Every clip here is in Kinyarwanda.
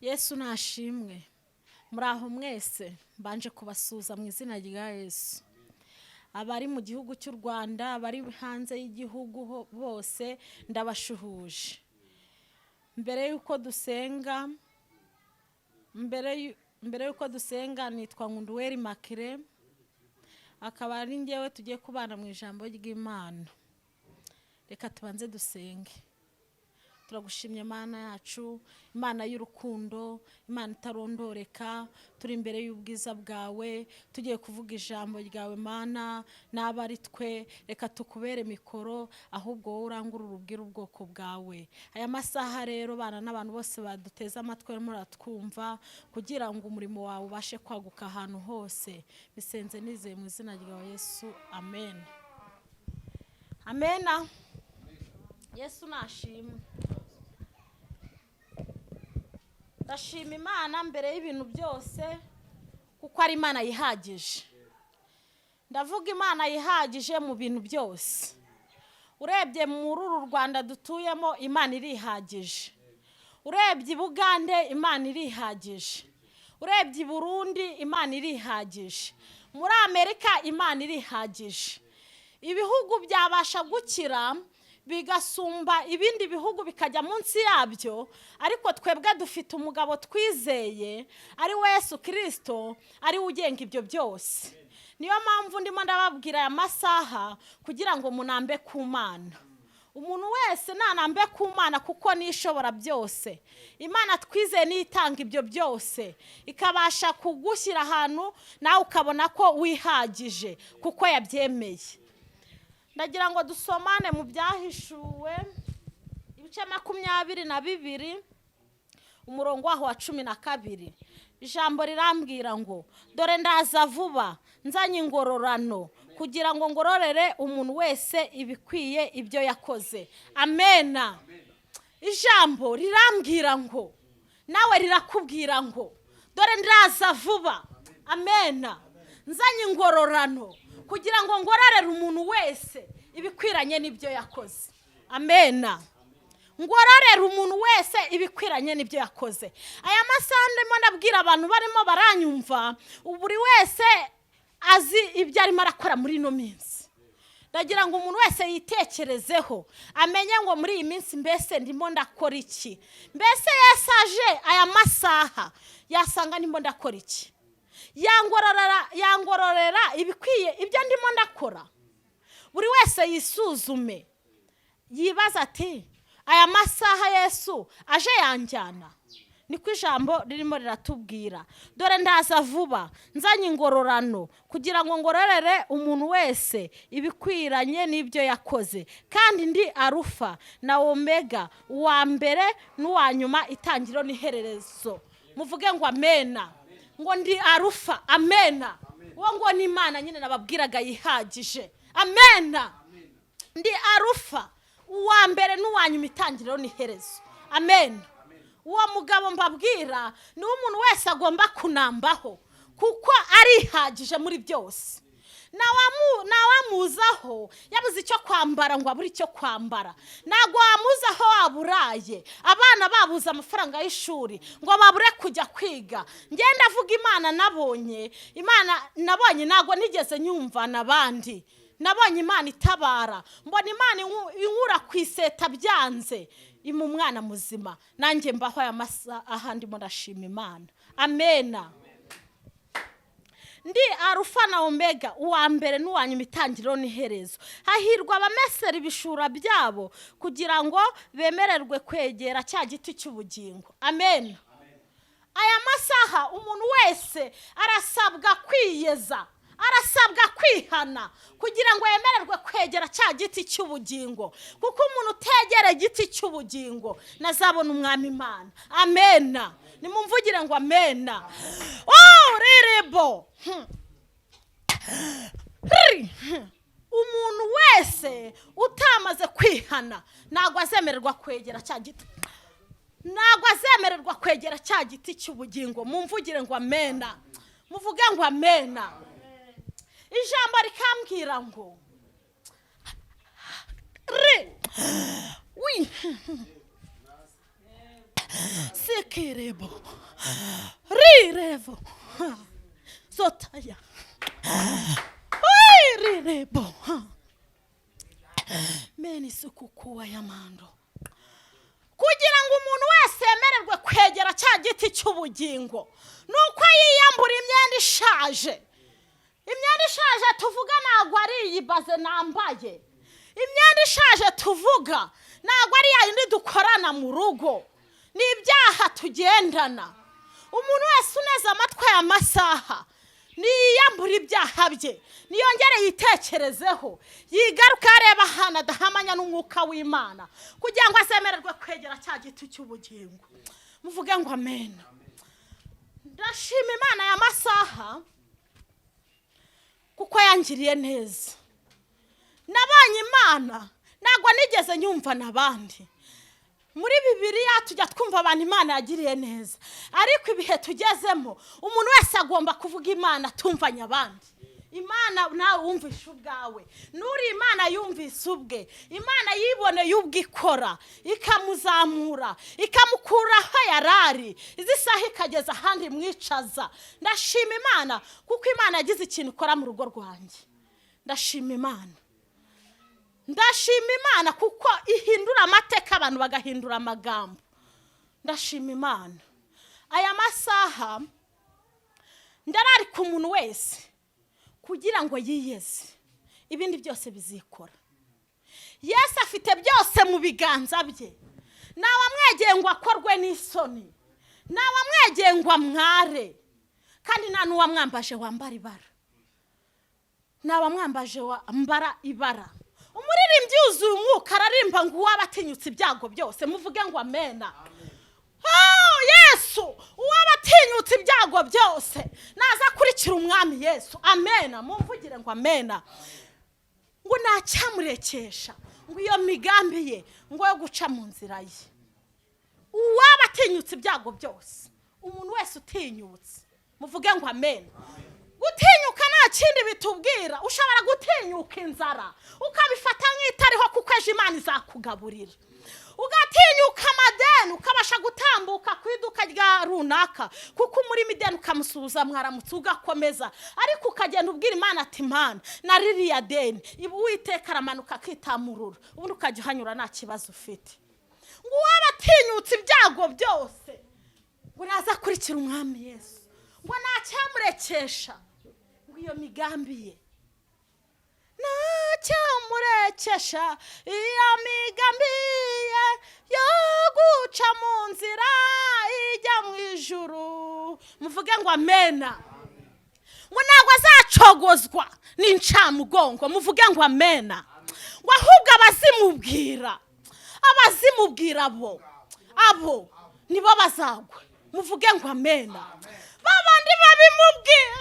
Yesu nashimwe. Muri aho mwese, mbanje kubasuhuza mu izina rya Yesu. Abari mu gihugu cy'u Rwanda, abari hanze y'igihugu bose ndabashuhuje. Mbere y'uko dusenga, nitwa Nkunduweri Makire, akaba ari ngewe tugiye kubana mu ijambo ry'Imana. Reka tubanze dusenge. Turagushimye Mana yacu, Imana y'urukundo, Imana itarondoreka. Turi imbere y'ubwiza bwawe, tugiye kuvuga ijambo ryawe. Mana, naba ari twe, reka tukubere mikoro, ahubwo wowe urangurure ubwire ubwoko bwawe. Aya masaha rero, bana n'abantu bose baduteze amatwi barimo baratwumva, kugira ngo umurimo wawe ubashe kwaguka ahantu hose. Bisenze nizeye mu izina rya Yesu, amen, amena. Yesu nashimwe. Ndashima Imana mbere y'ibintu byose, kuko ari Imana yihagije. Ndavuga Imana yihagije mu bintu byose. Urebye muri uru Rwanda dutuyemo, Imana irihagije. Urebye i Bugande, Imana irihagije. Urebye i Burundi, Imana irihagije. Muri Amerika, Imana irihagije. Ibihugu byabasha gukira bigasumba ibindi bihugu, bikajya munsi yabyo, ariko twebwe dufite umugabo twizeye, ari we Yesu Kirisito, ari we ugenga ibyo byose. Niyo mpamvu ndimo ndababwira aya masaha kugira ngo munambe ku Mana. Umuntu wese nanambe ku Mana, kuko niyo ishobora byose. Imana twizeye niyo itanga ibyo byose, ikabasha kugushyira ahantu nawe ukabona ko wihagije kuko yabyemeye. Ndagira ngo dusomane mu Byahishuwe ibice 22, umurongo waho wa 12. Ijambo rirambwira ngo: "Dore ndaza vuba, nzanye ingororano, kugira ngo ngororere umuntu wese ibikwiye ibyo yakoze." Amena. Ijambo rirambwira ngo, nawe rirakubwira ngo: "Dore ndaza vuba." Amena. "Nzanye ingororano kugira ngo ngororere umuntu wese ibikwiranye n'ibyo yakoze." Amena. Ngororere umuntu wese ibikwiranye n'ibyo yakoze. Aya masaha ndimo ndabwira abantu barimo baranyumva, buri wese azi ibyo arimo arakora muri ino minsi. Ndagira ngo umuntu wese yitekerezeho, amenye ngo muri iyi minsi mbese ndimo ndakora iki? Mbese Yesu aje aya masaha, yasanga ndimo ndakora iki? Yangororera ibikwiye ibyo ndimo ndakora? Buri wese yisuzume, yibaza ati: "Aya masaha Yesu aje yanjyana?" Niko ijambo ririmo riratubwira: "Dore ndaza vuba, nzanye ingororano kugira ngo ngororere umuntu wese ibikwiranye n'ibyo yakoze. Kandi ndi Arufa na Omega, uwa mbere n'uwa nyuma, itangiriro n'ihererezo." Muvuge ngo amena. Ngo ndi Arufa, amena. Uwo ngo ni Imana nyine nababwiraga yihagije. Amena. Ndi Arufa, uwa mbere n'uwa nyuma, itangiriro n'iherezo. Amen. Uwo mugabo mbabwira niwe umuntu wese agomba kunambaho, kuko arihagije muri byose. Ntawamuzaho yabuze icyo kwambara ngo abure icyo kwambara. Ntabwo wamuzaho waburaye, abana babuze amafaranga y'ishuri ngo babure kujya kwiga. Ngenda avuga Imana nabonye, Imana nabonye, ntabwo nigeze nyumva n'abandi. Nabonye Imana itabara, mbona Imana inkura ku iseta byanze, ima umwana muzima, nanjye mbaho aya masaha ndimo ndashima Imana. Amena. Ndi Arufa na Omega, uwa mbere n'uwa nyuma, itangiriro n'iherezo. Hahirwa abamesera ibishura byabo, kugira ngo bemererwe kwegera cya giti cy'ubugingo. Amen. Aya masaha umuntu wese arasabwa kwiyeza, arasabwa kwihana, kugira ngo yemererwe kwegera cya giti cy'ubugingo, kuko umuntu utegera igiti cy'ubugingo nazabona Umwami Imana. Amena. Nimumvugire ngo amena. Oh, rirebo. Umuntu wese utamaze kwihana ntabwo azemererwa kwegera cya giti, ntabwo azemererwa kwegera cya giti cy'ubugingo. Mumvugire ngo amena. Muvuge ngo amena. Ijambo rikambwira ngo ri wi. Sikirebo rirevo zotaya rirebo meni isukukuwa y'amando, kugira ngo umuntu wese yemererwe kwegera cya giti cy'ubugingo ni uko yiyambura imyenda ishaje. Imyenda ishaje tuvuga ntabwo ari iyi baze nambaye. Imyenda ishaje tuvuga ntabwo ari ya yindi dukorana mu rugo, ni ibyaha tugendana. Umuntu wese uneze amatwi aya masaha niyambura ibyaha bye, niyongere yitekerezeho, yigaruke areba ahantu adahamanya n'umwuka w'Imana, kugira ngo azemererwe kwegera cya giti cy'ubugingo. Muvuge ngo amen. Ndashima Imana aya masaha kuko yangiriye neza. Nabonye Imana, ntabwo nigeze nyumva n'abandi. Muri Bibiliya tujya twumva abantu Imana yagiriye neza, ariko ibihe tugezemo umuntu wese agomba kuvuga Imana atumvanye abandi. Imana nawe wumvishe ubwawe, nuri Imana yumvise ubwe, Imana yiboneye ubwo ikora, ikamuzamura, ikamukura aho yarari, izi saha ikageza ahandi mwicaza. Ndashima Imana kuko Imana yagize ikintu ikora mu rugo rwanjye. Ndashima Imana, ndashima Imana kuko ihindura amateka, abantu bagahindura amagambo. Ndashima Imana aya masaha. Ndararika umuntu wese kugira ngo yiyeze, ibindi byose bizikora. Yesu afite byose mu biganza bye. Ntawamwegeye ngo akorwe n'isoni, ntawamwegeye ngo amware, kandi nta n'uwamwambaje wambara ibara, ntawamwambaje wambara ibara. Umuririmbyi yuzuye umwuka ararimba ngo uwaba atinyutse ibyago byose, muvuge ngo amena. Oh, Yesu, uwaba atinyutse ibyago byose naza akurikira umwami Yesu. Amena, mumvugire ngo amena. Ngo ntacyamurekesha ngo iyo migambi ye ngo yo guca mu nzira ye. Uwaba atinyutse ibyago byose, umuntu wese utinyutse, muvuge ngo amen. Gutinyuka nta kindi bitubwira. Ushobora gutinyuka inzara ukabifata nk'itariho, kuko ejo Imana izakugaburira. Ugatinyuka amadeni, ukabasha gutambuka ku iduka rya runaka, kuko umurimo ideni ukamusuhuza mwaramutse, ugakomeza, ariko ukagenda ubwira Imana ati: "Imana, na ririya deni." Iba Uwiteka aramanuka akitamurura, ubundi ukajya uhanyura nta kibazo ufite. Ngo uwaba atinyutse ibyago byose ngo naza akurikira umwami Yesu, ngo ntacyamurekesha ngo iyo migambi ye, ntacyamurekesha iyo migambi ye yo guca mu nzira ijya mu ijuru. Muvuge ngo amena. Ngo ntabwo azacogozwa n'incamugongo. Muvuge ngo amena. Ngo ahubwo abazimubwira abo nibo bazagwa. Muvuge ngo amena. Babandi babimubwira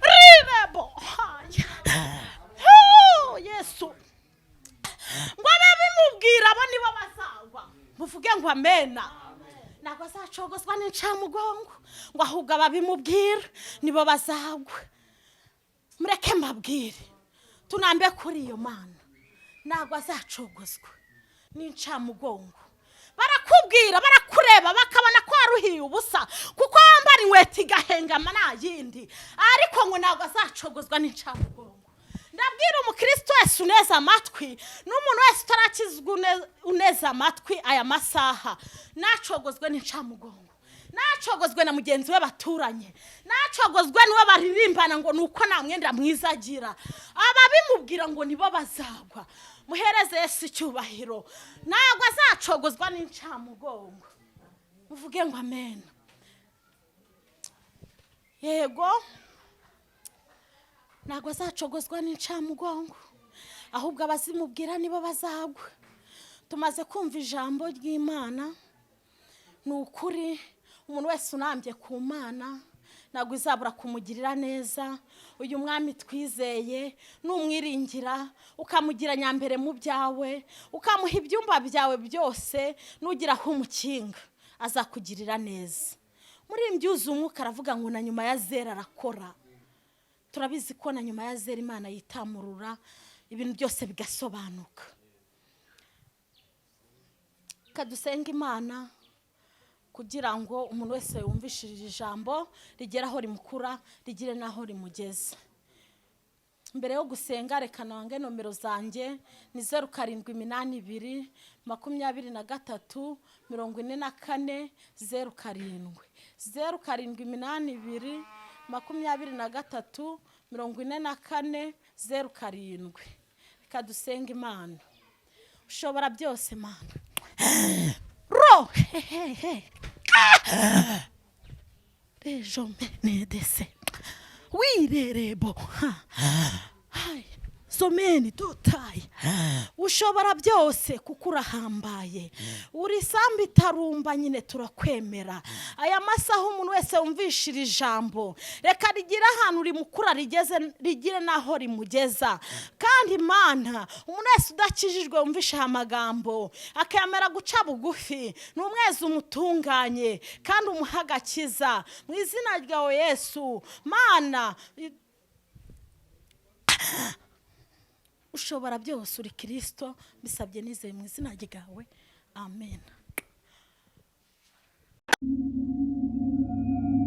rirebo. Oh, Yesu, ngo ababimubwira abo nibo bazagwa. Muvuge ngo amena. Ntabwo azacogozwa n'incamugongo, ngo ahubwo ababimubwira nibo bazagwa. Mureke mbabwire, tunambe kuri iyo Mana. Ntabwo azacogozwa n'incamugongo. Barakubwira, barakureba, bakabona ko waruhiye ubusa, kuko wambara inkweto igahengama nta yindi, ariko ngo ntabwo azacogozwa n'incamugongo. Ndabwira umukristo wese uneze amatwi, n'umuntu wese utarakizwa uneze amatwi aya masaha, nacogozwe n'incamugongo, nacogozwe na mugenzi we baturanye, nacogozwe n'uwo baririmbana ngo ni uko nta mwenda mwiza agira. Ababimubwira ngo nibo bazagwa. Muhereze Yesu icyubahiro. Ntabwo azacogozwa n'incamugongo. Muvuge ngo amen. Yego, ntabwo azacogozwa n'incamugongo, ahubwo abazimubwira nibo bazagwa. Tumaze kumva ijambo ry'Imana. Ni ukuri, umuntu wese unambye ku Mana ntabwo izabura kumugirira neza. Uyu mwami twizeye, numwiringira, ukamugira nyambere mu byawe, ukamuha ibyumba byawe byose, nugira aho umukinga azakugirira neza. Muri yuzuye umwuka aravuga ngo na nyuma ya zero arakora. Turabizi ko na nyuma ya zero Imana yitamurura, ibintu byose bigasobanuka. Kadusenga Imana. Kugira ngo umuntu wese yumvishije ijambo rigere aho rimukura, rigire n'aho rimugeza. Mbere yo gusenga, reka nange nomero zanjye. Ni 0782 23 44 07, 0782 23 44 07. Reka dusenge Imana. Ushobora byose, Mana ro hehehe rejo menedese wirerebo ha Hai, someni dotayi. Ushobora byose kuko urahambaye, uri sambu itarumba nyine, turakwemera. Aya masaha umuntu wese wumvishira ijambo, reka rigire ahantu rimukura, rigeze rigire n'aho rimugeza. Kandi Imana, umuntu wese udakijijwe wumvishe aya magambo akemera guca bugufi, ni umwezi umutunganye kandi umuha agakiza mu izina ryawe Yesu. Mana ushobora byose, uri Kirisito, bisabye nizeye mu izina ryawe, amen.